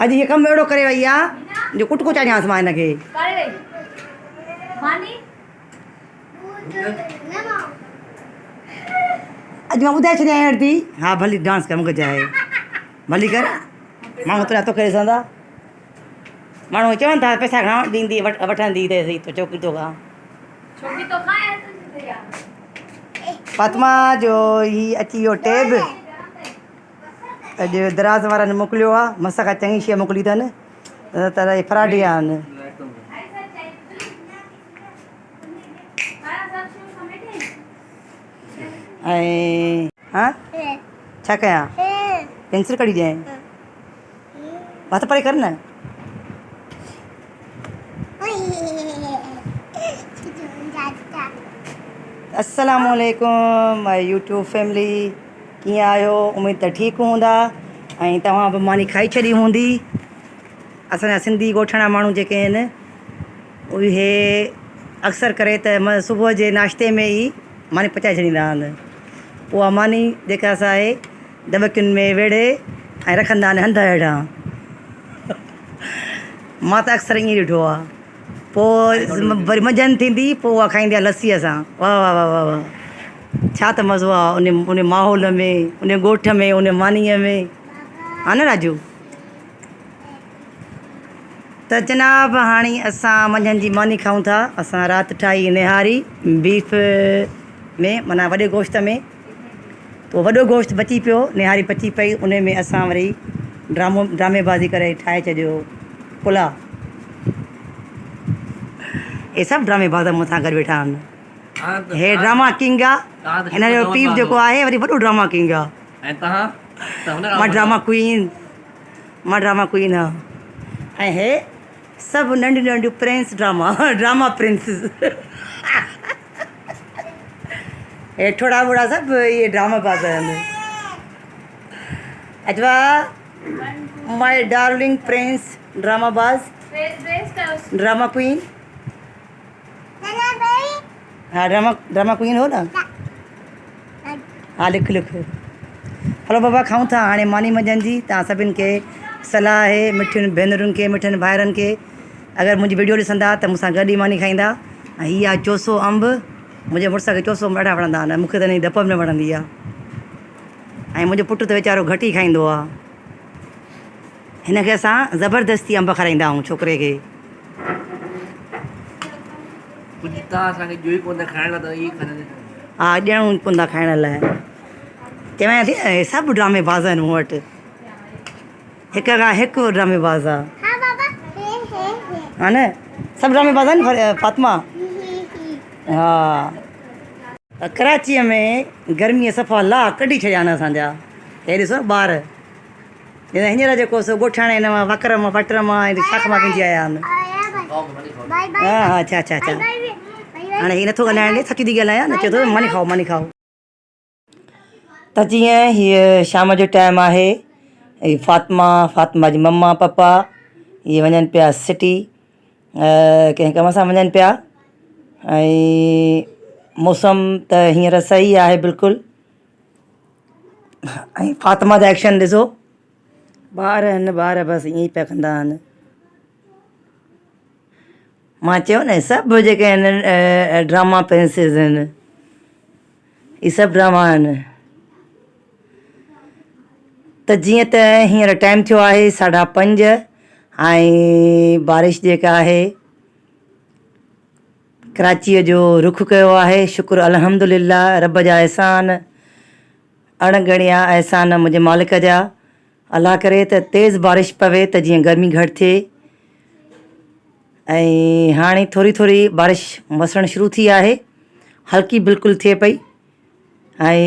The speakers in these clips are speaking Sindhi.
اڄ هيء ڪم اهڙو ڪري وئي آ جو ڪٽڪو چاڙهيانس مان هن کي. اڄ مان ٻڌائي ڇڏيان اهڙ ٿي. ها ڀلي ڊانس ڪر مونکي چاهي ڀلي ڪر ماڻهو تنهنجا توکي ڏسندا ماڻهو چون ٿا پئسا گهڻا ڏيندي وٺندي ته ڇوڪري توکان. فاطمه جو هي اچي ويو ٽيب. اڄ دراز وارن موڪليو آ مس کان چڱي شي موڪلي اٿن نه ته اهي فراڊي آهن. ۽ ها ڇا ڪيان پينسل ڪڍي ڏيانء هٿ پري ڪر نه. السلام عليڪم مائي يوٽيوب فيملي ڪيئن آهيو اميد ته ٺيڪ هوندا ۽ توهان به ماني کائي ڇڏي هوندي اسان جا سنڌي ڳوٺاڻا ماڻهو جيڪي آهن اهي اڪثر ڪري ته صبح جي ناشتي ۾ ئي ماني پچائي ڇڏيندا آهن اها ماني جيڪا سا آهي دٻڪين ۾ ويڙهي ۽ رکندا آهن هنڌ هيٺان مان ته اڪثر ائين ڏٺو آهي پوء وري منجهند ٿيندي پوء اها کائيندي آهي لسيء سان واهه واهه واهه واهه ڇا ته مزو آهي ان ان ماحول ۾ ان ڳوٺ ۾ ان مانيء ۾ ها نه راجو ته جناب هاڻي اسان منجهند جي ماني کائون ٿا اسان رات ٺاهي نهاري بيف ۾ معنيٰ وڏي گوشت ۾ پوء وڏو گوشت بچي پيو نهاري بچي پئي ان ۾ اسان وري ڊرامو ڊرامي بازي ڪري ٺاهي ڇڏيو پلاء اهي سڀ ڊرامي باز مون سان گڏ ويٺا آهن هي ڊراما ڪنگ آ هن جو پيء جيڪو آهي وري وڏو ڊراما ڪنگ آ مان ڊراما ڪوئين مان ڊراما ڪوئين آ ۽ هي سڀ ننڍيون ننڍيون پرنس ڊراما ڊراما پرنسز هي ٺوڙها ٻوڙا سڀ اهي ڊراما باز آهن اجوا مائي ڊارلنگ پرنس ڊراما باز ڊراما ڪوئين ها ڊراما ڊراما ڪوئين هو نه ها لک لک هلو بابا کائون ٿا هاڻي ماني منجهند جي توهان سڀن کي صلاح آهي مٺين ڀينرن کي مٺن ڀائرن کي اگر منهنجي وڊيو ڏسندا ته مون سان گڏ ئي ماني کائيندا ۽ هي آهي چوسو انب منهنجي مڙس کي چوسو انب ڏاڍا وڻندا آهن مون کي ته ان جي ڌپ به نه وڻندي آهي ۽ منهنجو پٽ ته ويچارو گهٽ ئي کائيندو آهي هن کي اسان زبردستي انب کارائيندا آهيون ڇوڪري کي. ڪجهه توهان اسان کي ڏيو ئي ڪونه ٿا کائڻ لاء ته اهي کائينداسين. ها ڏيڻو ڪونه ٿا کائڻ لاء چوان ٿي نه سڀ ڊرامي باز آهن مون وٽ. هڪ کان هڪ ڊرامي باز آ ها نه سڀ ڊرامي باز آهن فاطمه ها ڪراچيء ۾ گرميء صفا لاهه ڪڍي ڇڏيا آهن اسان جا هي ڏسو ٻار هينئر جيڪو سو ڳوٺاڻي هن مان وڪر مان پٽر مان ۽ شاخ مان ويندي آيا آهن ها ها اڇا اڇا اڇا هاڻي هي نٿو ڳالهائڻ ڏي سچ ٿي ڳالهايان نه چئي ٿو ماني کائو ماني کائو ته جيئن هيء شام جو ٽائيم آهي ۽ فاطمه فاطمه جي مما پپا اهي وڃن پيا سٽي ڪنهن ڪم سان وڃن پيا ۽ موسم ته هينئر صحيح آهي بلڪل ۽ فاطمه جا ايڪشن ڏسو ٻار آهن ٻار بس ائين ئي پيا ڪندا آهن مان چيو نه سڀ جيڪي آهن ڊراما پرنسز آهن اهي سڀ ڊراما آهن ته جيئن ته هينئر ٽائيم ٿيو آهي ساڍا پنج ۽ بارش جيڪا آهي ڪراچيء جو رخ ڪيو آهي شڪر الحمد لله رب جا احسان اڻ ڳڻيا احسان منهنجي مالڪ جا الله ڪري ته تيز بارش پوي ته جيئن گرمي گهٽ ٿئي ۽ هاڻي ٿوري ٿوري بارش وسڻ شروع ٿي آهي هلڪي بلڪل ٿئي پئي ۽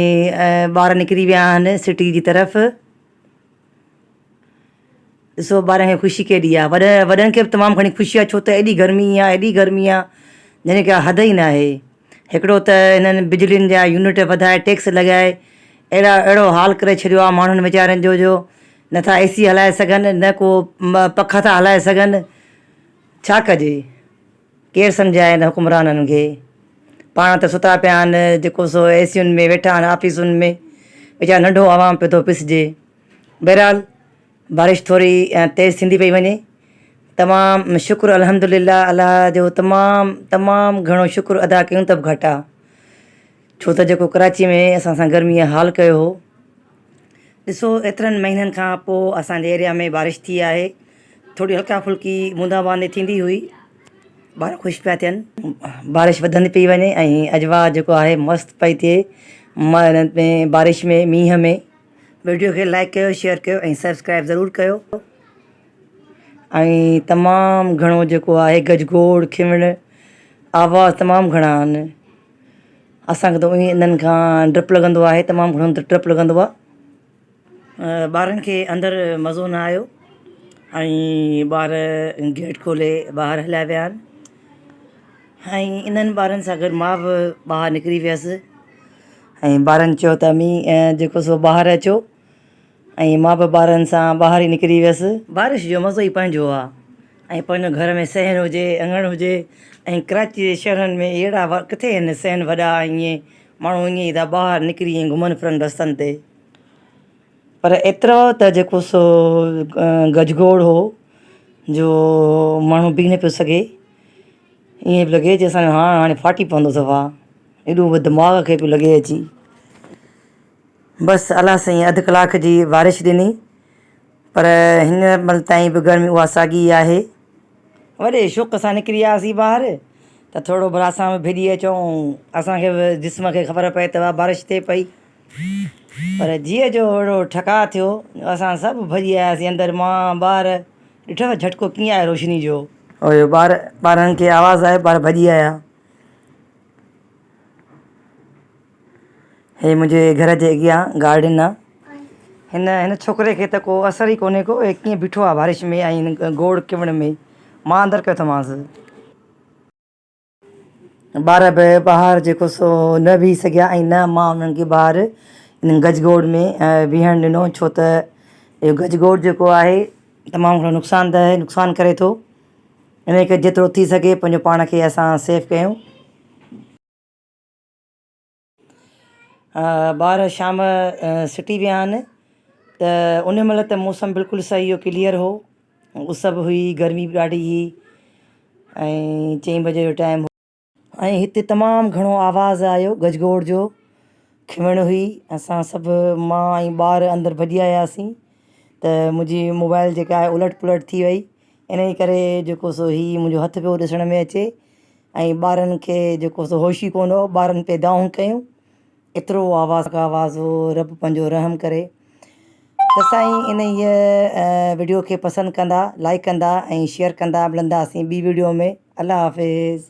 ٻار نڪري ويا آهن سٽي جي طرف ڏسو ٻارن کي خوشي ڪيڏي آهي وڏن وڏن کي به تمام گهڻي خوشي آهي ڇو ته ايڏي گرمي آهي ايڏي گرمي آهي جنهن جي ڪا حد ئي ناهي هڪڙو ته هنن بجلين جا يونٽ وڌائي ٽيڪس لڳائي اهڙا اهڙو حال ڪري ڇڏيو آهي ماڻهن ويچارن جو جو نٿا اي سي هلائي سگهن نه ڪو پکا ٿا هلائي سگهن ڇا ڪجي ڪير سمجهائي هن حڪمرانن کي پاڻ ته ستا پيا آهن جيڪو سو اي سين ۾ ويٺا آهن آفيسن ۾ ويچارو ننڍو عوام پيو ٿو پسجي. بهرحال بارش ٿوري تيز ٿيندي پئي وڃي. تمام شڪر الحمدلله الله جو تمام تمام گهڻو شڪر ادا ڪيون ته به گهٽ آ ڇو ته جيڪو ڪراچي ۾ اسان سان گرمي حال ڪيو هو ڏسو ايترن مهينن کان پوء اسان جي ايريا ۾ بارش ٿي آهي ٿوري هلڪا ڦلڪي بوندا باندي ٿيندي هئي ٻار خوش پيا ٿين بارش وڌندي پئي وڃي ۽ اجوا جيڪو آهي مست پئي ٿئي ۾ بارش ۾ مينهن ۾ ويڊيو کي لائڪ ڪيو شيئر ڪيو ۽ سبسڪرائب ضرور ڪيو ۽ تمام گهڻو جيڪو آهي گجگوڙ کيوڻ آواز تمام گهڻا آهن اسان کي ته انهي انهن کان ڊپ لڳندو آهي تمام گهڻو ڊپ لڳندو آهي ٻارن کي اندر مزو نه آيو ۽ ٻار گيٽ کولي ٻاهر هليا ويا آهن ۽ انهن ٻارن سان گڏ مان به ٻاهر نڪري ويس ۽ ٻارن چيو ته امي جيڪو سو ٻاهر اچو ۽ مان به ٻارن سان ٻاهر ئي نڪري ويس. بارش جو مزو ئي پنهنجو آ ۽ پنهنجو گهر ۾ صحن هجي اڱڻ هجي ۽ ڪراچي جي شهرن ۾ اهڙا ڪٿي آهن صحن وڏا ۽ ائين ماڻهو ائين ئي ٿا ٻاهر نڪري ائين گهمن ڦرن رستن تي پر ايترو ته جيڪو سو گجگوڙ هو جو ماڻهو بيهي نه پيو سگهي ائين پيو لڳي جي اسان جو هاڻ هاڻي ڦاٽي پوندو صفا ايڏو دماغ کي پيو لڳي اچي. بس الله سائين اڌ ڪلاڪ جي بارش ڏني پر هن مهل تائين به گرمي اها ساڳي ئي آهي. وڏي شوق سان نڪري آياسين ٻاهر ته ٿورو ڀلا اسان به ڀيڄي اچون اسان کي به جسم کي خبر پئي ته بارش ٿئي پئي پر جيء جو اهڙو ٺڪاء ٿيو جو اسان سڀ ڀڄي آياسين اندر مان ٻار ڏٺو جهٽڪو ڪيئن آيو روشني جو. اهو ٻار ٻارن کي آواز آيو ٻار ڀڄي آيا. هي منهنجي گهر جي اڳيان گارڊن آ. هن هن ڇوڪري کي ته ڪو اثر ئي ڪونهي ڪو هي ڪيئن بيٺو آ بارش ۾ ۽ هن گوڙ ڪوڻ ۾ مان اندر ڪيو اٿمانس. ٻار به ٻاهر جيڪو سو نه بيهي سگهيا ۽ نه مان انهن کي ٻاهر ان گجگوڙ ۾ بيهڻ ڏنو ڇو ته اهو گجگوڙ جيڪو آهي تمام گهڻو نقصان ده نقصان ڪري ٿو ان ڪري جيترو ٿي سگهي پنهنجو پاڻ کي اسان سيف ڪيون. ٻار شام سٽي ويا آهن ته ان مهل ته موسم بلڪل صحيح هو ڪليئر هو اس به هئي گرمي به ڏاڍي هئي ۽ چئين بجي جو ٽائيم هو. ۽ هتي تمام گهڻو آواز آيو گجگوڙ جو کنوڻ هئي اسان سڀ مان ۽ ٻار اندر ڀڄي آياسين ته منهنجي موبائل جيڪا آهي الٽ پلٽ ٿي وئي ان جي ڪري جيڪو سو هي منهنجو هٿ پيو ڏسڻ ۾ اچي ۽ ٻارن کي جيڪو سو هوش ئي ڪونه هو ٻارن پئي دانهون ڪيون ايترو آواز آواز هو رب پنهنجو رحم ڪري ته سائين انهيء وڊيو کي پسند ڪندا لائڪ ڪندا ۽ شيئر ڪندا ملنداسين ٻي وڊيو ۾ الله حافظ.